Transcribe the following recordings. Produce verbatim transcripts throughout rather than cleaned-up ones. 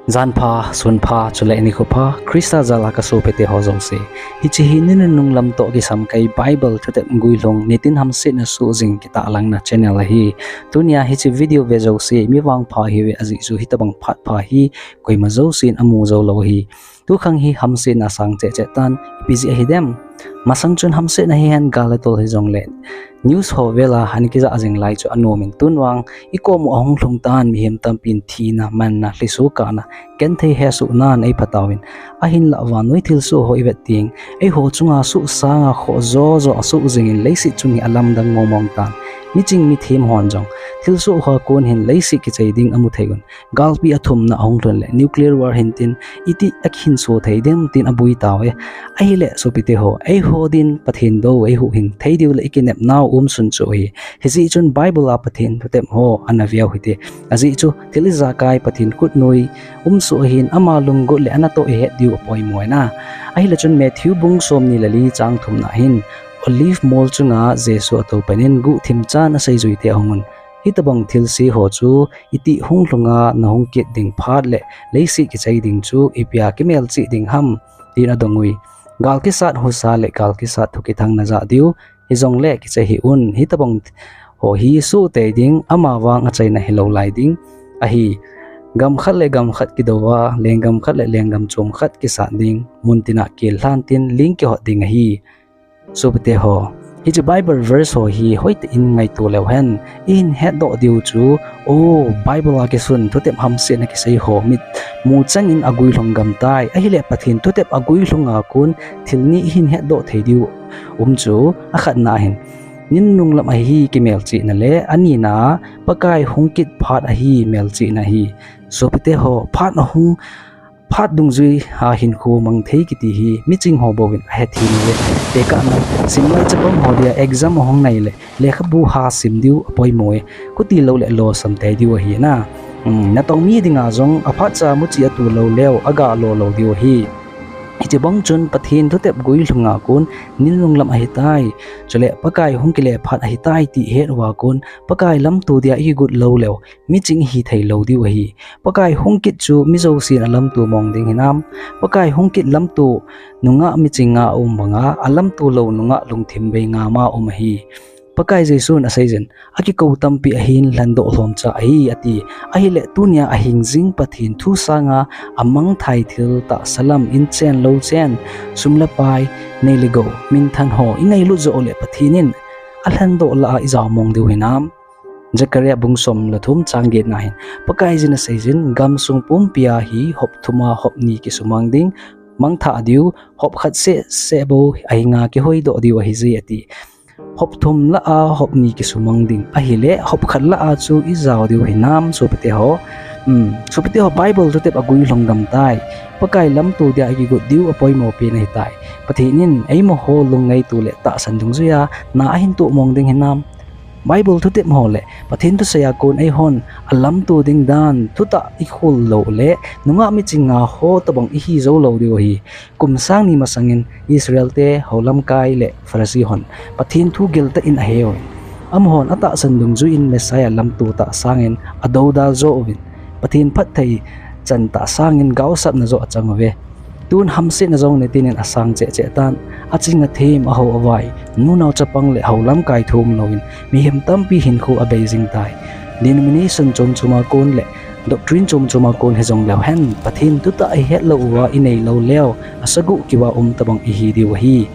Janpha, sunpha, chule nikho pha, Christa jal a ka sopite ho jouse. Hiche hi ni nunung lam toh kisam kei Bible thutep guilhung nitin hamsetna suhjing kitahlangna channel ahi. Tunia hiche video ve jouse, mi vangpha ihiuve ajeh chu hitobang phat pha hi koima jousen amu jou lou ahi. Tukhang hi hamsetna asang cheh cheh tan, ipi jeh ahi dem. Masang chun hamsetna hihen gal le tol hijongle news ho vela ana kijah jing lai chu anomin, tun vang ikom u ahung lhung tan, mihem tampin thina, manna, lhiso kahna, genthei hesohnan eipha tauvin. Ahinlah vannoi thilsoh ho ivet teng, eiho chunga suhsanga khoh jo jo asuh jingin leiset chung hi alamdang mong mong tan. Miching mithem hon jong thilsoh hoa kon hin leiset kichai ding amu thei un. Galpi athumna ahung lhun le nuclear war hintin, iti akihinso thei dem tin aboi tauve. Ahile sopite ho, eiho din Pathen dou eihuhhing thei diu le ikinepnau umsun chu ahi. Hijeh chun Bible a Pathen thutep ho ana veu hite. Ajeh chu thil ijakai Pathen khutnoi umsoh ahin, ama lunggot le anatoh ihet diu apoimo ahi. Ahile chun Matthew bung somni le li chang thumna hin, Olive mol chunga Jesu atou panin guhthim chan aseijuite ahungun, hitobang thilse ho chu itih hung lhunga nahung kit ding phat le leiset kichai ding chu ipia kimelchih ding ham, tin adongui. Gal kisat husa le gal kisat thu kithang najah diu, hijongle kichai hih un, hitobang ho hi suhtei ding, amavang achaina hilou lai ding ahi. Gam khat le gam khat kidouva, lenggam khat le lenggam chom khat kisat ding, muntina kel lhantin ling kihot ding ahi. Sopite ho, hiche Bible verse ho hi hoitah in ngaito leu hen, ihin hetdoh diu chu, o, Bible a kisun thutep hamsetna kisei ho mitmu changin aguilhung gamtai. Ahile Pathen thutep aguilhunga kon thil ni ihin hetdoh thei diu um chu, akhatna ahin, ni nunung lam ahi kimelchihna le, anina Pakai hung kit phat ahi melchihna ahi. Sopite ho, phat ahung phat dungjui a hinkho mang thei kiti hi miching ho bouvin ahethem uve. Tekahna, simlai chapang ho dia exam ahung nai le lekhabu ha sim diu apoimo e. Khuti lou le losam tei diu ahi na. Natong mi dinga jong aphatcha muchi atu lou leu aga lo lou diu ahi. Hiche bang chun Pathen thutep guilhunga kon ni nunung lam ahitai, chule Pakai hung kile phat ahitai ti ihet uva kon Pakai lamto dia ikigot lou leu miching ihi thei lou diu ahi. Pakai hung kit chu mi jousen alamto mong ding hinam? Pakai hung kit lamto nungah miching nga aum banga alamto lou nungah lungthim bei ngama um ahi. Pakai Jesun aseijin, akikou tampi ahin lhendoh lhomcha ahi, ati. Ahile tunia ahing jing Pathen thu sanga amangthai thil tahsa lam in chen lou chen, sum le pai, nei le gou, minthan ho ingailut joh le Pathen in alhendoh lah a ijao mong diu hinam? Zechariah bung som le thum chang getna hin, Pakaiyin aseijin, gamsung pumpia hi hop thuma hop ni kisumang ding, mangthah diu, hop khat seh seh bou ahinga kihoidoh diu ahije ati. Hop thum lah a hop ni kisumang ding ahile, hop khat lah a chu ijao diu hinam, sopite ho? Sopite ho, Bible thutep aguilhung gamtai. Pakai lamto dia ikigot diu apoimo pen ahitai. Pathen in eima ho lungngaito le tahsan dungjuia na ahin toh mong ding hinam? Bible thutep ho le Pathen thusei a kon eihon alamto ding dan thutah ikhol lou le nungah miching nga ho tobang ihi jou lou diu ahi. Kum sang ni masangin Israel te houlamkai le Pharisee hon Pathen thu geltah in aheuvin, amahon atahsan dungjuiyin Messiah lamto tah sangin adoudal joh uvin, Pathen phatthei chan tah sangin gaosapna joh achang uve. Tun hamsetna jong nitin in asang cheh cheh tan, aching athem, ahou avai, nunao chapang le houlamkai thum louvin mihem tampi hinkho abei jing tai. Denomination chom choma kon le doctrine chom choma kon hijong leu hen, Pathen thutah ihet lou uva inei lou leu, asagoh kiuva um tobang ihi diu ahi.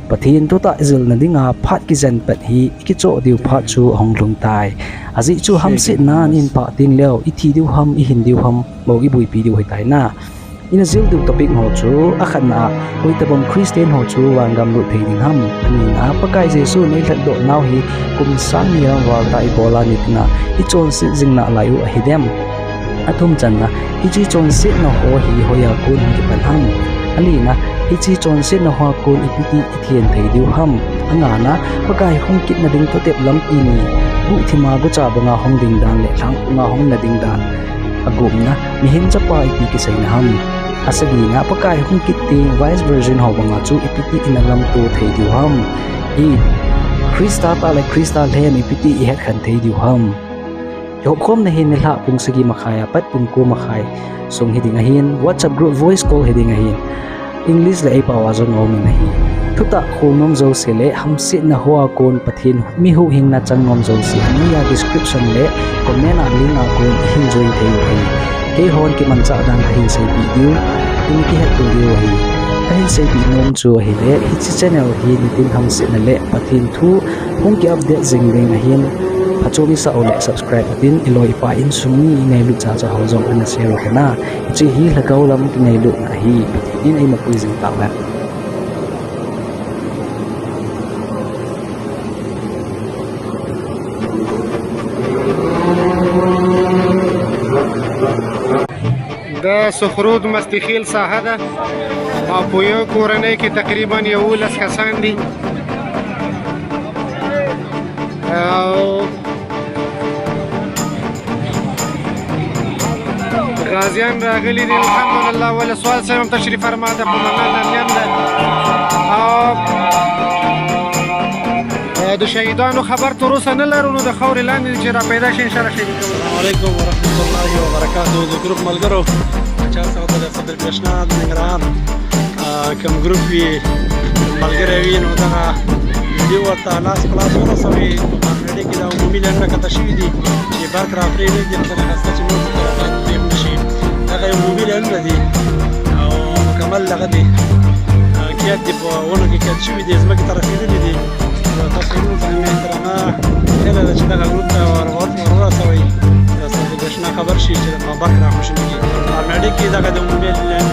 Pathen thutah ijilna dinga phat kijen pat hi ikichoh diu phat chu ahung lhung tai. Ajeh chu hamsetnan ihin pah teng leu, ithi diu ham, ihin diu ham, bou iboipi diu ahitai na. Ina jil diu topic ho chu, akhatna a, hoitobang Christian ho chu vangam lut thei ding ham? Anina, Pakai Jesun eilhatdoh nau hi kum sang ni lam val tah ibola nitin a ichonset jing nalai u ahidem? Athum channa, hiche chonsetna ho hi hoiya kon hung kipan ham? Alina, hiche chonsetna hoa kon ipiti ithen thei diu ham? Angana, Pakai hung kitna ding thutep lampi ni, guhthima gucha banga hung ding dan le lhangphunga hung na ding dan. Agupna, mihem chapa ipi kiseina ham? Asagina, Pakai hung kit teng Vice Virgin ho banga chu ipiti ina lamto thei diu ham? Eight, Christa tah le Christa lhem ipiti ihetkhen thei diu ham? Kihopkhomna hi nilhah pung sagi makhai apat pung ko makhai sung hiding ahin, WhatsApp group voice call hiding ahin. English le eipao a jong aumin ahi. Thutah khol nom jouse le hamsetna hoa kon Pathen mi huhhingna chang nom jouse, amei a description le comment a link a kon ihin join thei u ahi. Keihon kimanchah dan kahin seipeh diu, in kihetto diu ahi. Kahin seipeh nom chu ahile, hiche channel hi nitin hamsetna le Pathen thu hung ki update jing ding ahin, phachom isah u le subscribe utin, iloi ipai insung mi ingailut chacha ho jong ana share u hen. Hiche hi lhagao lam kingailutna ahi, Pathen in eimapui jing tauhen. ده سخرود مستخیل ساحه ده. او په یو کورنۍ کې تقریباً یوولس کسان دي. او غازیان راغلي دي، الحمدلله. ولسوال صاحب هم تشریف فرما ده، په مننه نیم ده. او د شهیدانو خبر تر اوسه نه لرو، نو د خاورې لاندې دي چې را پیدا شي، انشاءالله شریکوو. السلام علیکم ورحمت الله وبرکاته. د ګروپ ملګرو، چا سره د صدر برېښنا د ننګرهار، آه، کوم ګروپ وي، ملګری وي، نو دغه ویډیو ورته لاس په لاس ورسوئ. په کامرېډي کې د عمومي لینډ نه کته شوي دي چې برق را پرې نه دي، دغه هسته چې نور مخالفات پرې نه شي. دغه یو عمومي لینډ دي او مکمل دغه دي، آه، کیات دي په ونو کې کیات شوي دي، ځمکې ته رسېدلي دي. تاسو ورونو ته مې احترامه هیله ده چې دغه ګروپ ته ور-، ور-، ور-، ورسوئ. تاسو د برېښنا خبر شي چې د برق را خوشي کېږي. کامرېډي کې دغه د عمومي لینډ